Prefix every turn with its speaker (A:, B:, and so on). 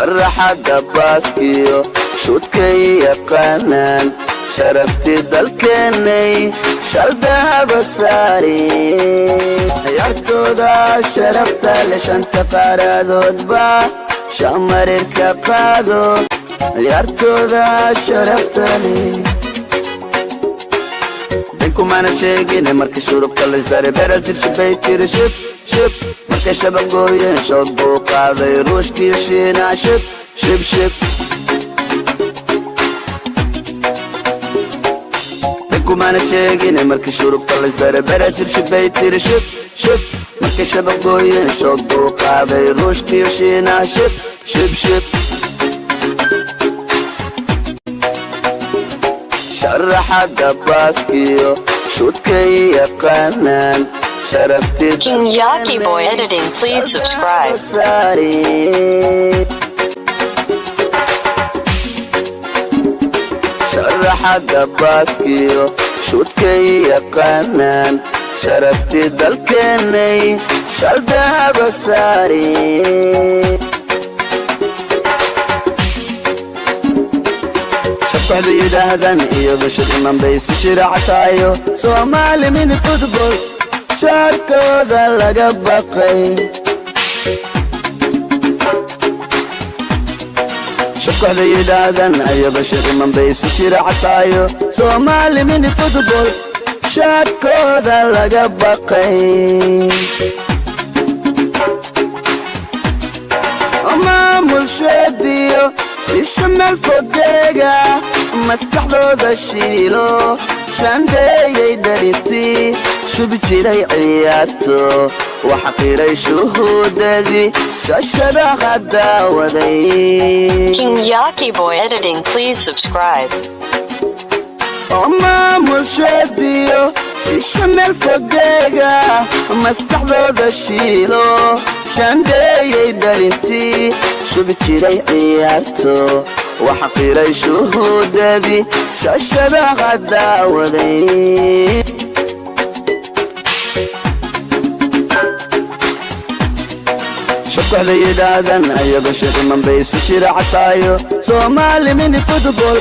A: Sharaxadda baaskiyo shuudkay yaqaanaan, sharafti dalkeennay shaldahaba saari. Ciyaartooda sharafta le shanta qaaradoodba shamarirka qaado. Ciyaartooda sharafta leh kumana sheegine, markii shurubka laysdaray Brazil shibay tiri, shib shib. Markay shabaqooyeen, shoog buu qaaday Ruushkiyo Shiina, shib shib shib. Kumana sheegine, markii shurubka laysdaray Brazil shibay tiri, shib shib. Markay shabaqooyeen, shoog buu qaaday Ruushkiyo Shiina, shib shib shib. Sharaxadda baaskiyo shuudkay yaqaanaan, sharafti
B: King Yaki Boy Editing, please subscribe.
A: Saari. Sharaxadda baaskiyo shuudkay yaqaanaan, sharafti dalkeennay shaldahaba saari. Shabkaxdu yidhaahdaan iyo Bashir Iman bay si shiractaayo, Soomaali mini football shaarkooda laga baqay. Shabkaxdu yidhaahdaan iyo Bashir Iman bay si shiractaayo, Soomaali mini football shaarkooda laga baqay. Maamul sheediyo shisha meel fogeega, maskaxdooda shiilo shandheeyay dhalintii shubi jiray ciyaarto, waxa qiray shuhuudadii shashadaha daawaday.
B: King Yaki Boy Editing, please subscribe.
A: Oo maamul sheediyo shisha meel fogeega, maskaxdooda shiilo shandheeyay dhalintii shubi jiray ciyaarto, waxa qiray shuhuudadii shashadaha daawaday. Shabkaxda yidhaahdan ayago shiriman bay si shiractaayo, Soomaali mini football.